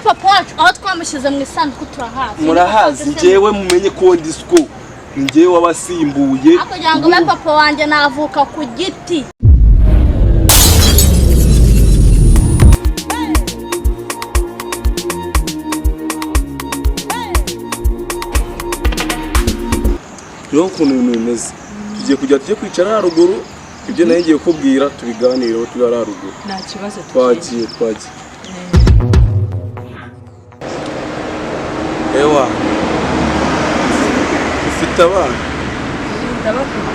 Papa wacu aho twamushyize mu isanduku turahazi. Murahazi. Njyewe mumenye ko ndi siko njyewe wabasimbuye. Aho kugira ngo ube papa wanjye, navuka ku giti. Rero ukuntu ibintu bimeze, tugiye kujya tujye kwicara haruguru, ibyo nayo ngiye kukubwira tubiganireho turi hariya haruguru. Nta kibazo. Twagiye, twagiye. Ewa, ufite abana? Ndabafite.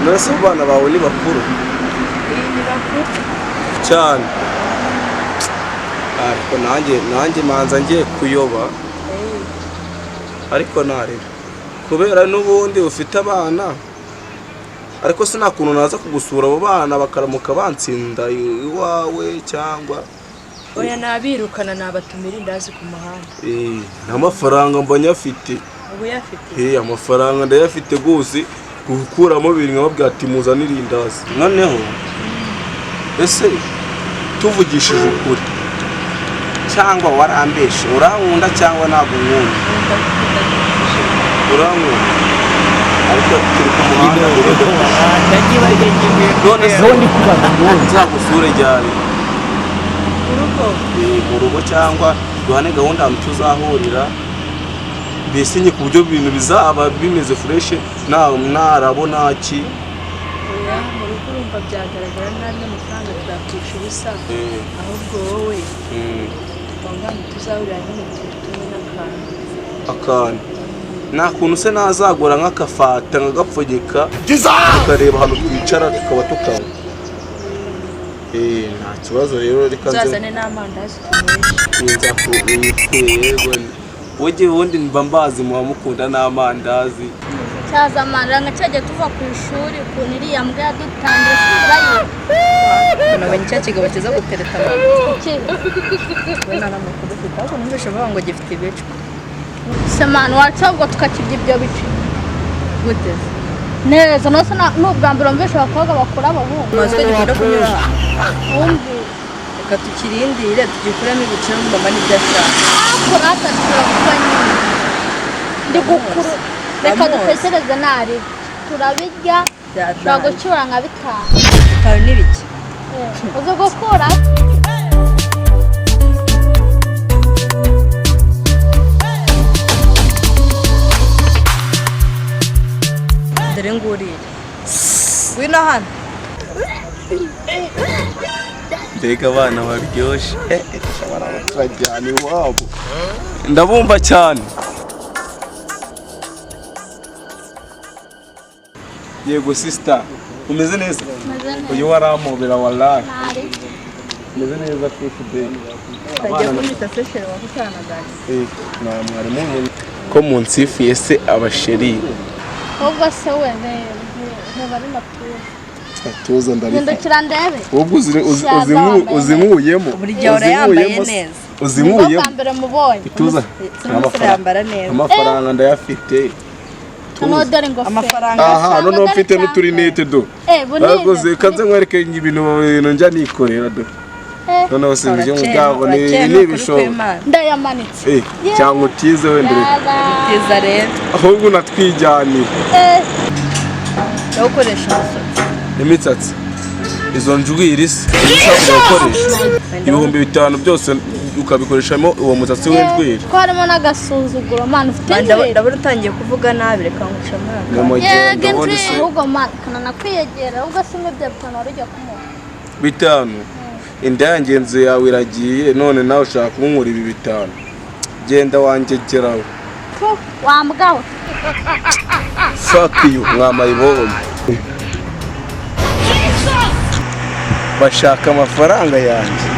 None se abana bawe ni bakuru? Ni bakuru. Cyane, ariko nanjye manza ngiye kuyoba, ariko nareba kubera n'ubundi ufite abana, ariko se nta kuntu naza kugusura, abo bana bakaramuka bansinda iwawe cyangwa? Oya, nabirukana, nabatumira indazi ku muhanda. N'amafaranga mba nyafite. Ubu uyafite? Amafaranga ndayafite rwose, gukuramo bibiri nkababwira ati muzanire indazi. Noneho ese tuvugishije ukuri, cyangwa warambeshe, urankunda cyangwa ntabwo unkunda? Urankunda, ariko turi ku muhanda. None se nzagusure ryari? Mu rugo? Mu rugo, cyangwa duhane gahunda ahantu tuzahurira, mbese nye ku buryo ibintu bizaba bimeze fresh, nta ntarabona ki. Oya, mu rugo urumva byagaragara nabi, n'amafaranga tuyapfusha ubusa. Ahubwo wowe tungane tuzahurira nyine, tume n'akantu. Akantu, nta kuntu se nazagura nk'akafata nkagapfunyika, tukareba ahantu twicara tukaba tukanywa? Nta kibazo rero, reka nze. Uzazane n'amandazi tunyweshe. Yego, ujye ubundi mba mbazi muba mukunda n'amandazi. Cyaza amara nka cyagiye tuva ku ishuri, ukuntu iriya mbwa yadutangiye surayo. Nabonye cya kigabo kiza gutereta abantu. Iki? We nta n'amakuru ufite, ahubwo numvise bavuga ngo gifite ibice. Semana wacu, ahubwo tukakirya ibyo bice. Gute? Neza nose ni ubwa mbere wumvishe abakobwa bakura abahungu? Amazi ko gikunda kunyura aha. Wumvise. Reka tukirindire tugikuremo ibice, mama nibyo ashaka. Kurata turakora nyine, ndi gukuru, reka. Ndamuzi. Dutekereze nari turabirya, ushobora gucyura nka 5. 5 n'ibiki? Uzi gukura. Dore nguriye, ngwino hano. Mbega abana baryoshye! Turajyana iwabo, ndabumva cyane. Yego sister, umeze neza? Umeze neza. Uyu warampobera wallahi. Ntari. Umeze neza fufu day. Utagiye kunyita se chéri wakutanaganye? Na mwarimu ko munsifuye se abasheri? Ahubwo se we, reba reba rino tuza. Tuza ndabifata. Hindukira ndebe. Wowe Shaza wambaye. Uzinkuyemo. Buri gihe ahora yambaye Uzinkuyemo se? neza. Nibwo Uzinkuyemo. bwa mbere mubonye. Tuza. Umusore yambara neza. Amafaranga ndayafite. Noneho dore ingofero. Amafaranga. Aha, noneho mfite n'uturinete do. Bunini. Bakoze kanze nkwereke ibintu njya nikorera do. Noneho sinzi mu bwabo ni Urakeye, ni ni ukuri ibishobo. kw'Imana. Ndayamanitse. Cyangwa utize wenda ureke. Yaza. Byiza rero. Ahubwo unatwijyaniye. Ndawukoresha umusatsi. Imitsatsi, izo njwiri se ushobora gukoresha 5000 byose ukabikoreshamo uwo musatsi w'injwiri? Ko harimo n'agasuzuguro mana, ufite injwiri. Ndabona utangiye kuvuga nabi, reka nguce amazi. Nyamugenda. Yego. Ubundi Injwiri se ahubwo mana kananakwiyegera, ahubwo si nk'ibyo bitanu wari ujya kumuha. 5, inda yangenzi yawe iragiye, none nawe ushaka kunkura ibi 5, genda wangegerawe. Pu, wambwawe. Fuck you, mwamayibobo bashaka amafaranga yanjye.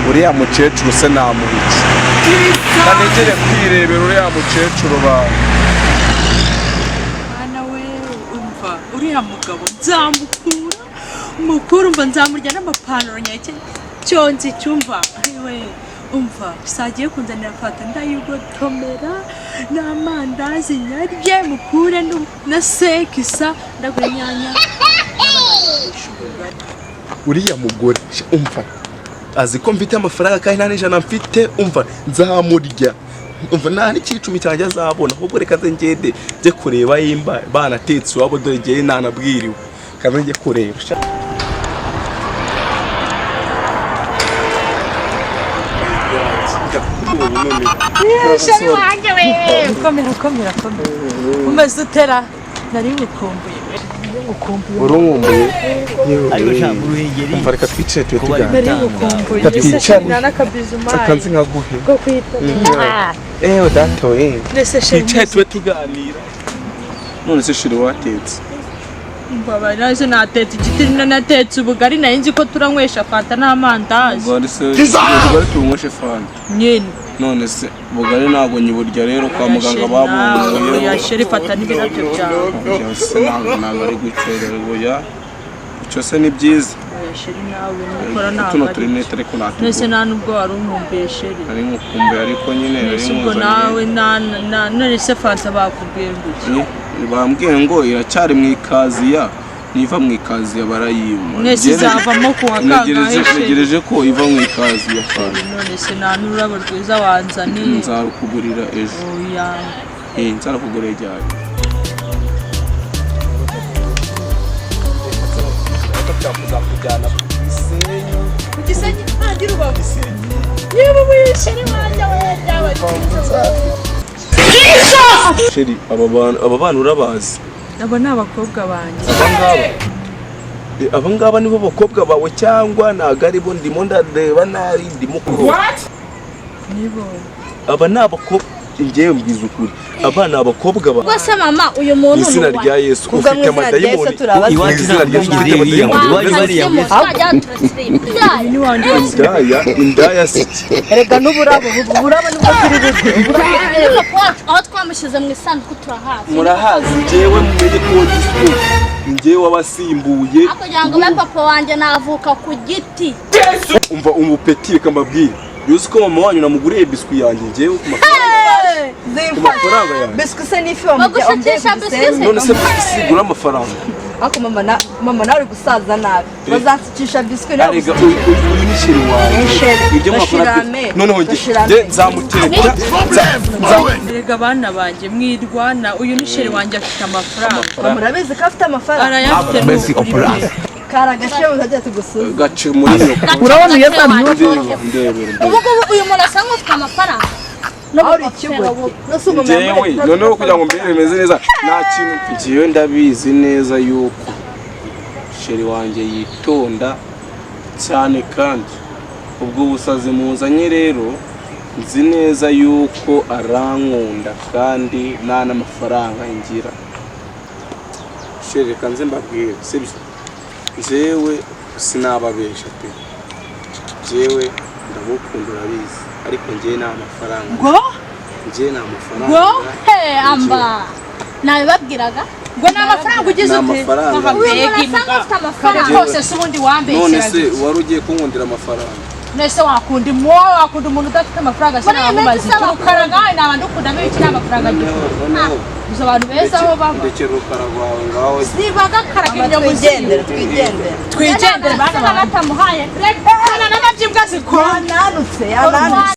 Uriya mukecuru se namuha iki? Kanegere kwirebera uriya mukecuru bawe. Mwana we, umva, uriya mugabo nzamukura mukuru, umva, nzamurya n'amapantaro nyacyo cyonzi cyumva we. Umva, sagiye kunzanira fata, ndayigotomera n'amandazi nyarye mukure na sekisa, ndagura inyanya. Uriya mugore umva. Azi ko mfite amafaranga kandi nta n'ijana mfite. Umva, nzamurya. Umva, nta n'ikicumi cyanjye azabona. Ahubwo reka nze ngende njye kureba yimba banatetse iwabo, dore ngewe ntanabwiriwe. Kaze njye kureba sha. Komera, komera, komera! Umeze utera? Nari ngukumbuye. Urumumbuye? Ariko sha, mu Ruhengeri Umva, reka twicare tube ko bari tuganira. Nari ngukumbuye. Twicare. Nta n'akabizu umpaye Akanzi nkaguhe. ko kwita. Ewe data we. Nese chéri? Twicare tube tuganira. None se chéri, watetse? Mbabarira, ese natetse igiti, natetse ubugari. Nari nzi ko turanywesha fanta n'amandazi. Ubugari se? Ubugari tubunyweshe fanta? Nyine. None se ubugari ntabwo nyiburya rero, kwa muganga babunguyeho. Oya chéri, fata n'ibirabyo byawe. Oya se, ntabwo ari gucererwa. Oya, icyo se ni byiza? Oya chéri, nawe nukora ntabwo Tuno ari turi nete, ariko nese natugura. Nta nubwo wari unkumbuye, chéri? Nari nkukumbuye, ariko nyine nari Nese ubwo nkuzaniye. nawe none se fanta bakubwiye ngo iki? Bambwiye ngo iracyari mu ikaziya, niva mu ikaziya barayima. Mwese izavamo ku wa kangahe, chéri? Ntegereje ko iva mu ikaziya fanta. None se nta n'ururabo rwiza wanzaniye? Nzarukugurira ejo. Oya. Eh, nzarukugurira ryari? Kuzakujyana ku Gisenyi. Ku Gisenyi ntagira ubavu. Yewe we, chéri wanjye we, byaba byiza. Chéri, aba bana urabazi? Abo ni abakobwa banjye. Aba ngaba? Aba ngaba nibo bakobwa bawe cyangwa ntabwo ari bo? Ndimo ndareba nabi, ndimo kurota? Nibo. Aba ni abakobwa? Njyewe mbwiza ukuri, aba ni abakobwa bawe? Rwose mama, uyu Mu muntu izina ni rya Yesu, Kuva mu ufite izina rya Yesu amadayimoni. turabaza. Mu izina rya Yesu, ufite amadayimoni. Iwacu bariya. Twajya turasirimu. Ni wanjye. Indaya, indaya si iki? Erega n'uburabo, uburabo nibwo turi bugwe. Papa wacu aho twamushyize mu isanduku turahazi. Murahazi? Njyewe mumenye ko disco njyewe wabasimbuye. Aho kugira ngo ube papa wanjye navuka ku giti. Umva umupeti, reka mbabwire, yuzi ko mama wanyu namuguriye biswi yanjye njyewe ku mafaranga yanjye. Biswi se n'ifi wamujya? Bagushukisha biswi se? None se biswi igura amafaranga? Ariko mama na mama nawe uri gusaza nabi, bazasukisha biswi nawe. Arega uyu ni chéri wanjye. Chéri, Ibyo mwakora bashirame, noneho njye bashirame. njye nzamuteka. Erega abana banjye, mwirwana. Uyu ni chéri wanjye, afite amafaranga. Mama, urabizi ko afite amafaranga. Arayafite ni ukuri. Kari agashya muzajya tugusuza. Gace muri nyoko. Urabona iyo Ndebe, ndebe. Ubu ngubu uyu muntu asa nk'ufite amafaranga. Aho uri ikigo no si umuntu. Njyewe noneho kugira ngo mbere bimeze neza, nta kintu mfite. Njyewe ndabizi neza yuko chéri wanjye yitonda cyane, kandi ubwo busazi muzanye rero, nzi neza yuko arankunda kandi nta n'amafaranga ngira. Chéri, reka nze mbabwire, sibyo? Njyewe sinababesha pe, njyewe ndagukunda urabizi, ariko njyewe nta mafaranga. Ngo? Njyewe nta mafaranga. Ngo? He amba nabibabwiraga. Ngo ni amafaranga ugize Ni ute? amafaranga. Uyu muntu asa nk'ufite amafaranga. Kose se ubundi None wambeshyeraga? se wari ugiye kunkundira amafaranga? Nese wakunda imwo, wakunda umuntu udafite amafaranga se? Muri iyi minsi Namumaze se rukara nkawe naba ndukundamo ibiki n'amafaranga agira? Noneho Gusa abantu beza aho baba ndekera urukara rwawe ngaho. Niba gakaraga inyamuzimu. Twigendere, twigendere. Twigendere bana Asa banjye. batamuhaye. Reka n'amabyi imbwa zikora. Yananutse, yananutse.